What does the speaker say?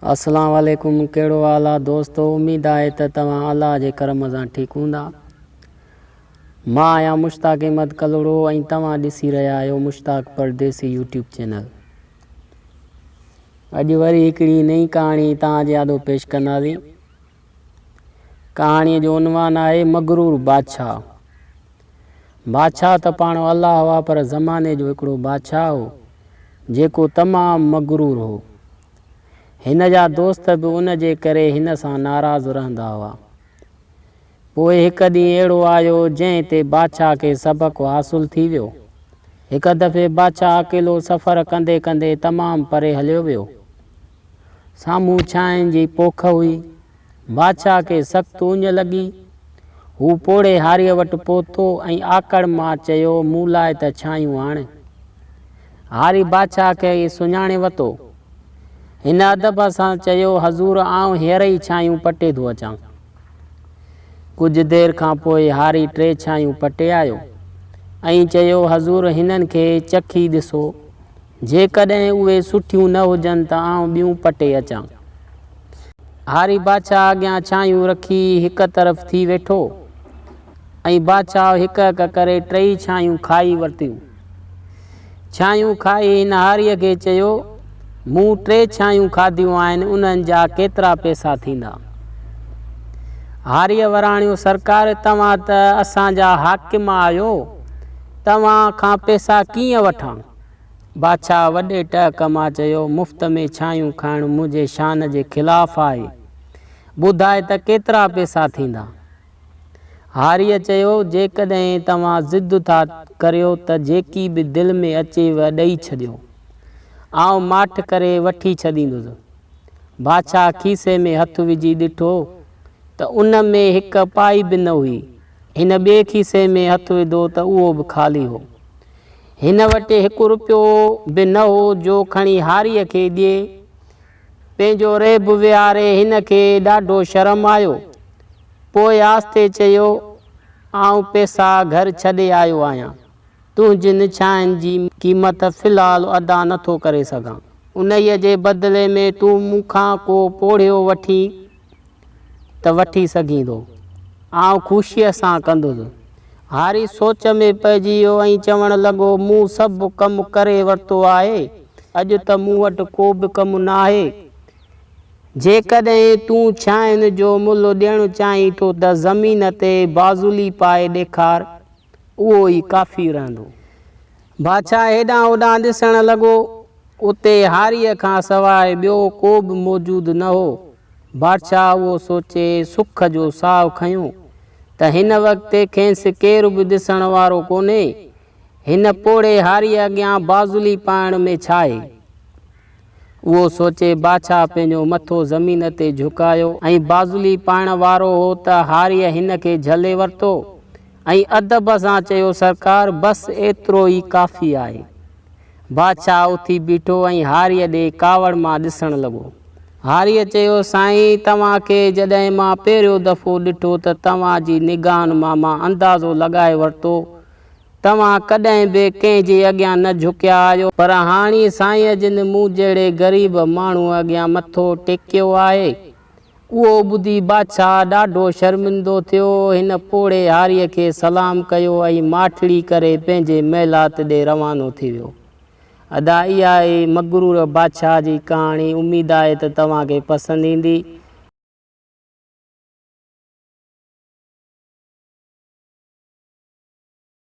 اسلام عليڪم ڪهڙو حال آ دوستو اميد آهي ته توهان الله جي ڪرم سان ٺيڪ هوندا مان آهيان مشتاق احمد ڪلهوڙو ۽ توهان ڏسي رهيا آهيو مشتاق پرديسي يوٽيوب چينل اڄ وري هڪڙي نئين ڪهاڻي توهان جي آڏو پيش ڪنداسين ڪهاڻي جو عنوان آهي مغرور بادشاهه بادشاهه ته پاڻ الله هئا پر زماني جو هڪڙو بادشاهه هو جيڪو تمام مغرور هو. هن جا دوست به ان جي ڪري هن سان ناراض رهندا هئا. پوء هڪ ڏينهن اهڙو آيو جنهن تي بادشاهه کي سبق حاصل ٿي ويو. هڪ دفعي بادشاهه اڪيلو سفر ڪندي ڪندي تمام پري هليو ويو. سامهون ڇانهن جي پوک هئي. بادشاهه کي سخت اڃ لڳي. هو پوڙهي هاريء وٽ پهتو ۽ آڪڙ مان چيو، مون لاء ته ڇانهيون آڻ. هاري بادشاهه کي سڃاڻي ورتو. هن ادب سان چيو، حضور آئون هينئر ئي ڇانهيون پٽي ٿو اچان. ڪجهه دير کان پوء هاري ٽي ڇانهيون پٽي آيو ۽ چيو، حضور هنن کي چکي ڏسو. جيڪڏهن اهي سٺيون نه هجن ته آئون ٻيون پٽي اچان. هاري بادشاهه اڳيان ڇانهيون رکي هڪ طرف ٿي ويٺو ۽ بادشاهه هڪ هڪ ڪري ٽيئي ڇانهيون کائي ورتيون. ڇانهيون کائي هن هاريء کي چيو، مون ٽي ڇانهيون کاڌيون آهن، انهن جا ڪيترا پئسا ٿيندا؟ هاريء وراڻيو، سرڪار توهان ته اسان جا حاڪم آهيو، توهان کان پئسا ڪيئن وٺان؟ بادشاهه وڏي ٽهڪ مان چيو، مفت ۾ ڇانهيون کائڻ منهنجي شان جي خلاف آهي. ٻڌاء ته ڪيترا پئسا ٿيندا؟ هاريء چيو، جيڪڏهن توهان ضد ٿا ڪريو ته جيڪي به دل ۾ اچيو ڏئي ڇڏيو. آئون ماٺ ڪري وٺي ڇڏيندس. بادشاهه کيسي ۾ هٿ وجهي ڏٺو ته ان ۾ هڪ پائي به نه هئي. هن ٻئي کيسي ۾ هٿ وڌو ته اهو به خالي هو. هن وٽ هڪ رپيو به نه هو جو کڻي هاريء کي ڏئي. پنهنجو ريب ويهاري هن کي ڏاڍو شرم آيو. پوء آهستي چيو، آئون پئسا گهر ڇڏي آيو آهيان. تنهنجين ڇانهن جي قيمت في الحال ادا نه ٿو ڪري سگهان. انهيء جي بدلي ۾ تون مون کان ڪو پوڙهيو وٺين ته وٺي سگهين ٿو. آئون خوشيء سان ڪندس. هاري سوچ ۾ پئجي ويو ۽ چوڻ لڳو، مون سڀ ڪم ڪري ورتو آهي. اڄ ته مون وٽ ڪو به ڪم ناهي. جيڪڏهن تون ڇانهن جو ملهه ڏيڻ چاهين ٿو ته زمين تي بازولي پائي ڏيکار، اهو ئي ڪافي رهندو. بادشاهه هيڏانهن هوڏانهن ڏسڻ لڳو. اتي هاريء کان سواء ٻيو ڪو به موجود نه هو. بادشاهه اهو سوچي سک جو ساهه کنيو ته هن وقت کيس ڪير به ڏسڻ وارو ڪونهي. هن پوڙهي هاريء اڳيان بازولي پائڻ ۾ ڇاهي؟ اهو سوچي بادشاهه پنهنجو مٿو زمين تي جهڪايو ۽ بازولي پائڻ وارو هو ته هاريء هن کي جهلي ورتو ۽ ادب سان چيو، سرڪار، بس ايترو ئي ڪافي آهي. بادشاهه اٿي بيٺو ۽ هاريء ڏي ڪاوڙ مان ڏسڻ لڳو. هاريء چيو، سائين، توهان کي جڏهن مان پهريون دفعو ڏٺو ته توهان جي نگاهن مان مان اندازو لڳائي ورتو، توهان ڪڏهن به ڪنهن جي اڳيان نه جهڪيا آهيو، پر هاڻي سائينء جن مون جهڙي غريب ماڻهوء اڳيان مٿو ٽيڪيو آهي. اهو ٻڌي بادشاهه ڏاڍو شرمندو ٿيو. هن پوڙهي هاريء کي سلام ڪيو ۽ ماٺڙي ڪري پنهنجي محلات ڏي روانو ٿي ويو. ادا اها آهي مغرور بادشاهه جي ڪهاڻي اميد آهي ته توهان کي پسند ايندي.